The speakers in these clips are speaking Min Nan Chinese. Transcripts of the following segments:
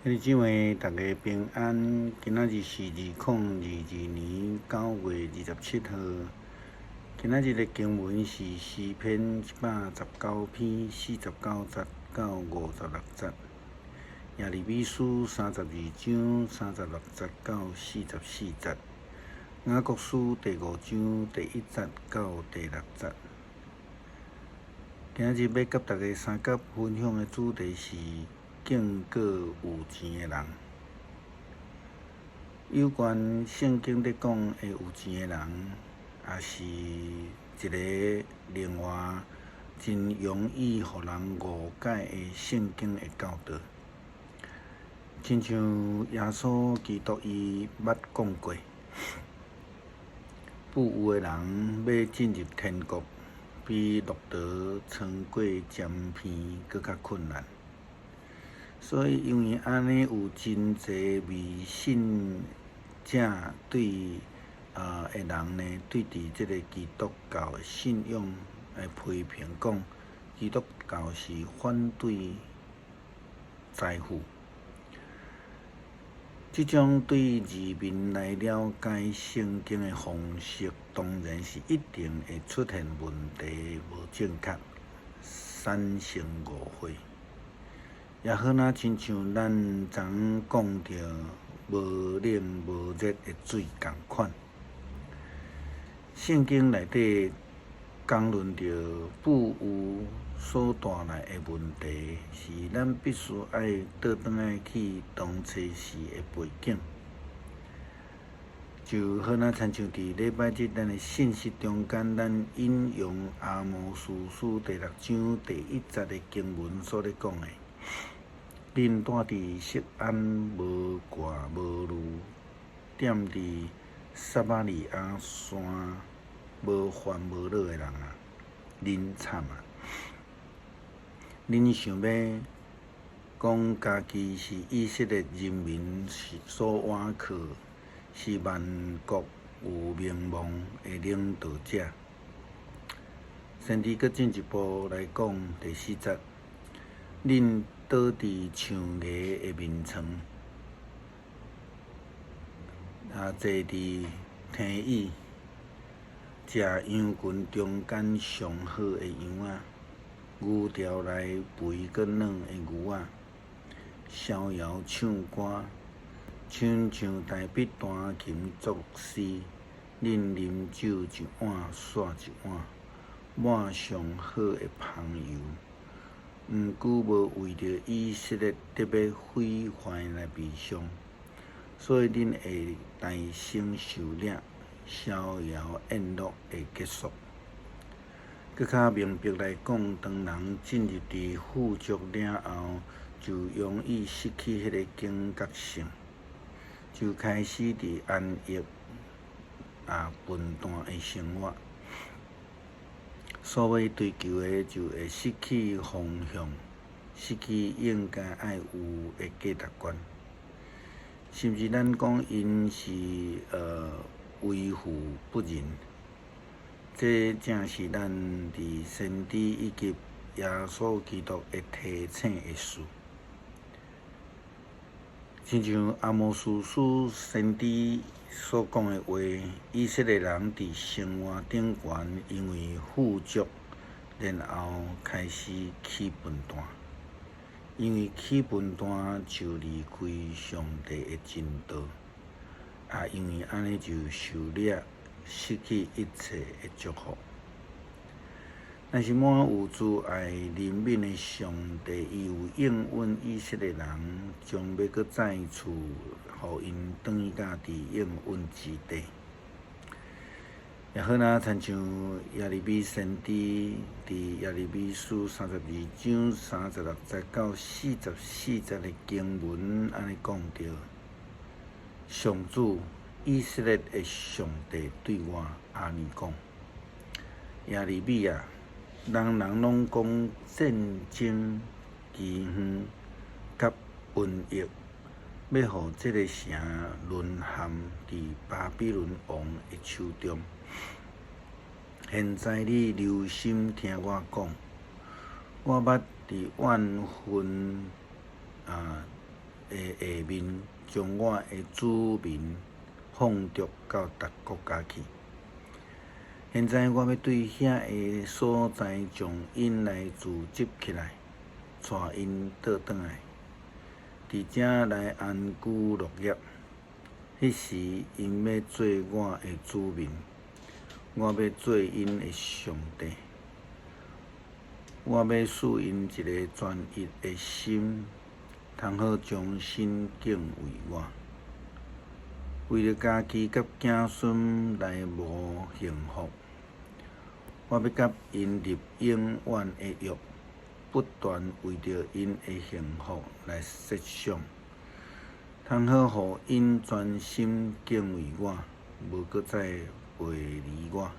兄弟姊妹，大家平安。今仔日是2022年9月27號。今仔日的經文是詩篇119篇49節到56節，耶利米書32章36節到44節，雅各書第五章第一節到第六節。今仔日欲佮大家相佮分享的主題是敬告有錢的人。有關聖經咧講的有錢的人，也是一个另外真容易予人誤解的聖經的教導。親像耶穌基督伊捌講過，富有的人欲進入天國，比駱駝穿過針鼻閣較困難。所以，因為按呢，有真濟迷信者對的人呢，對佇這个基督教的信仰來批評，講基督教是反對財富。這種對字面來了解聖經的方式，當然是一定會出現問題，無正確，產生誤會。也好若親像咱昨講著無冷無熱的水仝款。聖經內底講論著富有所帶來的問題，是咱必須愛倒轉來去當初時的背景。就好若親像佇禮拜日咱的信息中間，咱引用阿摩司書第六章第一節的經文所咧講的。恁蹛佇錫安無掛無慮，踮佇撒瑪利亞山無煩無惱的人啊，恁慘啊！恁想欲講家己是以色列人民所倚靠，是萬國有名望的領導者。先知閣進一步來講第四節，恁倒佇象牙的眠床，坐佇廳椅，食羊群中間上好的羊仔，牛牢內肥閣嫩的牛仔，逍遙唱歌，親像大衛彈琴作詩，恁啉酒一碗煞一碗，抹上好的香油。毋過無為著以色列得欲毀壞來悲傷，所以恁會大聲受掠，逍遙宴樂會結束。閣較明白來講，當人進入佇富足了後，就容易失去彼个警覺性，就開始佇安逸啊笨蛋的生活。所欲追求的就會失去方向，失去應該愛有的價值觀，甚至咱講𪜶是為富不仁，這正是咱佇先知以及耶穌基督的提醒的事。親像阿摩司書先知所講的話，以色列人佇生活頂懸，因為富足，然後開始起笨蛋，因為起笨蛋就離開上帝的真道，啊，因為按呢就受掠，失去一切的祝福。但是滿有慈愛憐憫的上帝，伊有應允以色列人，將欲閣再次予𪜶轉去到佇應允之地。也好若親像耶利米先知佇耶利米書32章36節到44節的經文按呢講著：上主以色列的上帝對我按呢講：耶利米啊！人人攏講戰爭、饑荒佮瘟疫，欲予這个城淪陷佇巴比倫王的手中。現在你留心聽我講，我捌佇怨恨的下面，將我的子民放逐到別國家去。現在我欲對遐个所在將𪜶來聚集起來，帶𪜶倒轉來，佇遮來安居樂業。彼時，𪜶欲做我的子民，我欲做𪜶的上帝。我欲賜𪜶一个專一的心，通好終身敬畏我。為著家己佮子孫來謀幸福，我欲佮𪜶立永遠的約，不斷為著𪜶的幸福來設想，通好予𪜶專心敬畏我，無閣再背離我。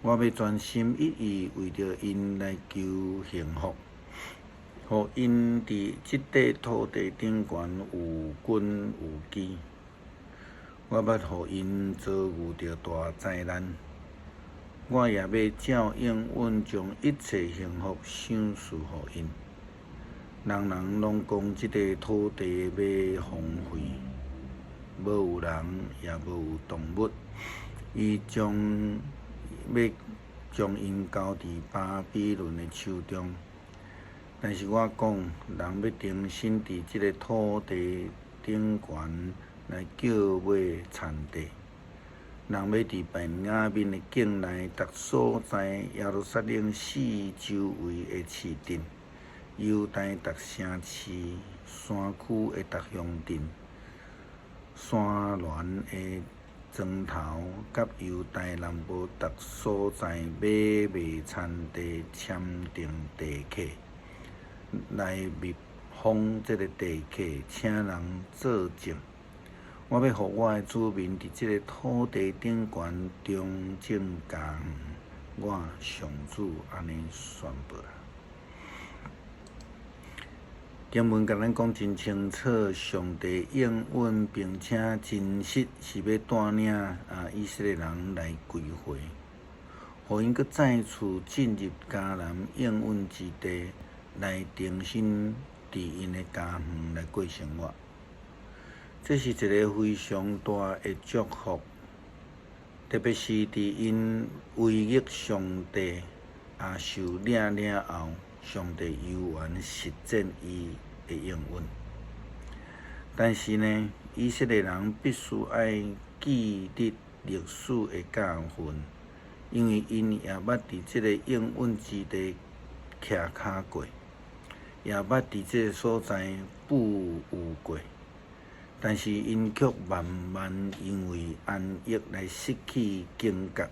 我欲專心一意為著𪜶來求幸福，予𪜶佇這塊土地頂懸有根有基。我捌予𪜶遭遇著大災難，我也欲照應允將一切幸福賞賜予𪜶。人人攏講這塊土地欲荒廢，無有人，也無有動物。伊將欲將𪜶交佇巴比倫的手中。但是我講，人欲重新佇這个土地頂懸來叫買田地，人欲佇便雅憫的境內逐所在，耶路撒冷四周圍的市鎮，猶大逐城市，山區的逐鄉鎮，山巒的庄頭，佮猶大南部逐所在買賣田地，簽訂地契，來密封這个地契，請人作證。我欲予我的子民佇這个土地頂懸重種家園，我上主按呢宣布啦。經文共咱講真清楚，上帝應允並且真實是欲帶領以色列人來歸回，予𪜶閣再次進入迦南應允之地，來重新佇𪜶的家園來過生活。這是一个非常大的祝福，特別是佇𪜶違逆上帝也受掠了後，上帝猶原實踐伊的應允。但是呢，以色列人必須愛記得歷史的教訓，因為𪜶也捌佇這个應允之地徛跤過，也捌佇這个所在富有過。但是𪜶卻慢慢因為安逸來失去警覺，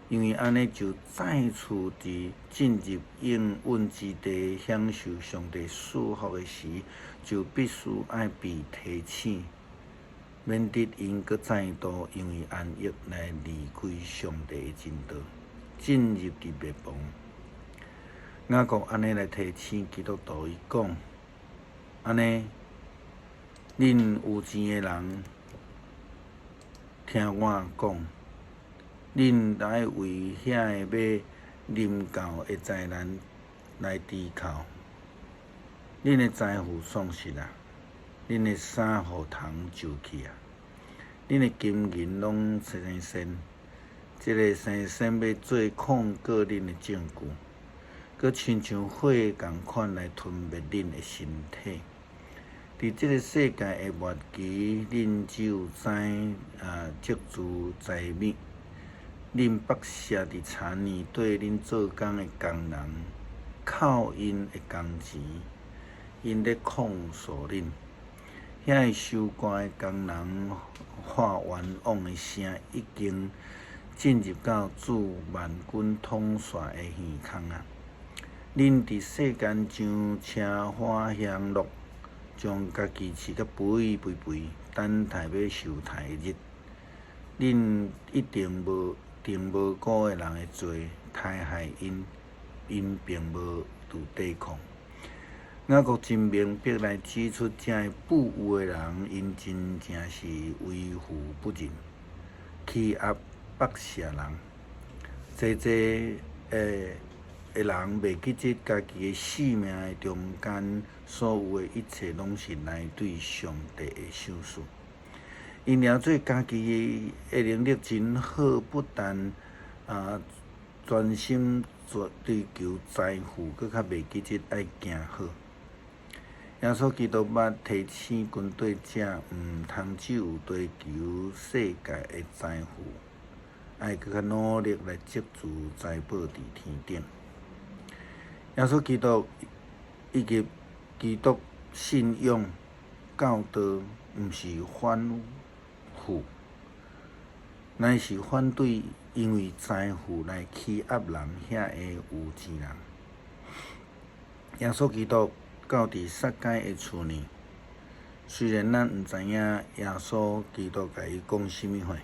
因為按呢就再次佇進入應允之地享受上帝賜福的時，就必須愛被提醒，免得𪜶閣再度因為安逸來離開上帝的真道，進入佇滅亡。雅各按呢來提醒基督徒，伊講：按呢，恁有錢的人，聽我講，恁愛為遐个欲臨到的災難來低哭。恁的財富喪失啊，恁的衫予蟲蛀去啊，恁的金銀攏生鉎，這个生鉎欲做控告恁的證據，閣親像火仝款來吞滅恁的身體。佇這个世界的末期，恁只有知積聚財物，恁剝削佇田園綴恁做工的工人，扣𪜶的工錢，𪜶咧控訴恁。遐个收割的工人喊冤枉的聲，已經進入到主萬軍統帥的耳空啊！恁佇世間上奢華享樂，將家己飼甲肥肥肥，等待欲受刣的日。恁一定無定無辜的人的罪，刣害𪜶，𪜶並無佇抵抗。雅各真明白來指出，遮个富有的人，𪜶真正是為富不仁，欺壓剝削人。濟濟的人袂記得家己的性命的中間，所有的一切攏是來對上帝的賞賜。𪜶掠做家己的能力真好，不但專心追求財富，閣較袂記得愛行好。耶穌基督捌提醒跟綴者，毋通只有追求世界的財富，愛閣較努力來積聚財寶佇天頂。耶穌基督以及基督信仰教導，毋是反富，乃是反對因為財富來欺壓人遐个有錢人。耶穌基督到佇撒該的厝呢，雖然咱毋知影耶穌基督共伊講啥物話，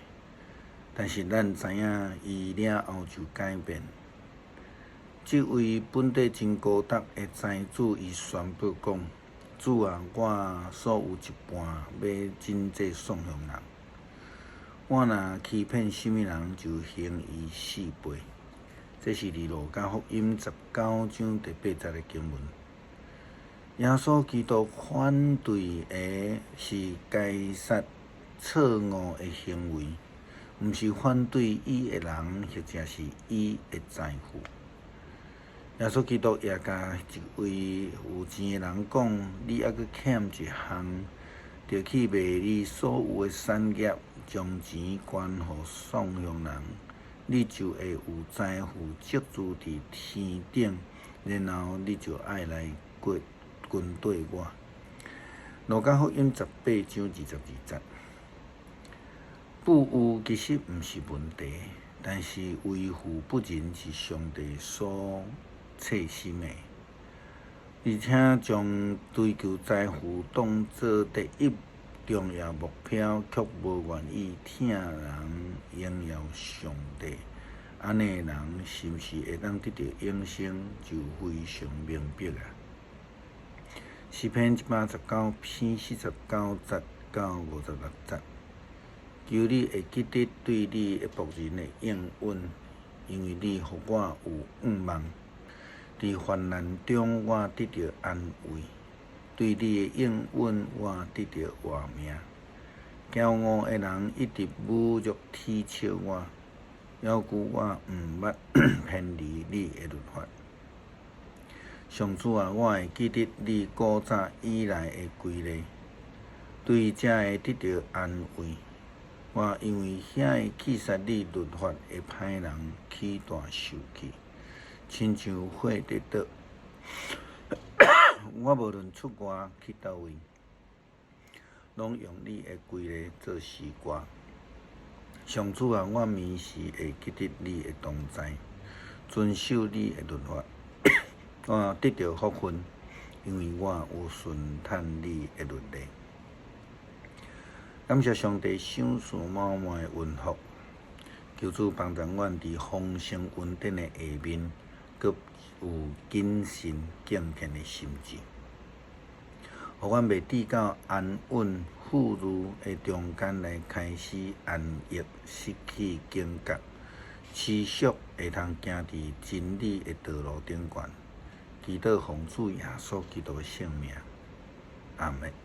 但是咱知影伊了後就改變。這位本底真孤獨的財主，伊宣布講：主啊，我所有一半欲賑濟送予人。我若欺騙啥物人，就還伊四倍。這是佇路加福音19章第8節的經文。耶穌基督反對的是該撒錯誤的行為，毋是反對伊的人，或者是伊的財富。耶穌基督也共一位有錢的人講：你猶閣欠一項，著去賣你所有的產業，將錢捐予喪窮人，你就會有財富積聚佇天頂，然後你就愛來過跟綴我。路加福音18章22節。富有其實毋是問題，但是為富不仁是上帝所切心的，而且將追求財富當做第一重要目標，卻無願意疼人、榮耀上帝，按呢的人是毋是會當得著永生，就非常明白啊。詩篇119篇49節到56節，求你會記得對你的僕人的應允，因為你予我有向望。佇患難中，我得著安慰；對你的應允，我得著活命。驕傲的人一直侮辱恥笑我，猶舊我毋捌偏離你的律法。上主啊，我會記得你古早以來的規例，對這會得著安慰。我因為遐個棄殺你律法的歹人起大受氣，親像火佇灼。我無論出外去佗位，攏用你的規例做詩歌。上主啊，我暝時會記得你的同在，遵守你的律法。我得著福分，因為我有順趁你的律例。感謝上帝賞賜滿滿的恩福，求主幫助阮佇豐盛恩典的下面，閣有謹慎敬虔的心志，予阮袂致到安穩富裕的中間來開始安逸，失去警覺，持續會通行佇真理的道路頂懸。祈禱奉主耶穌基督的聖名，阿門。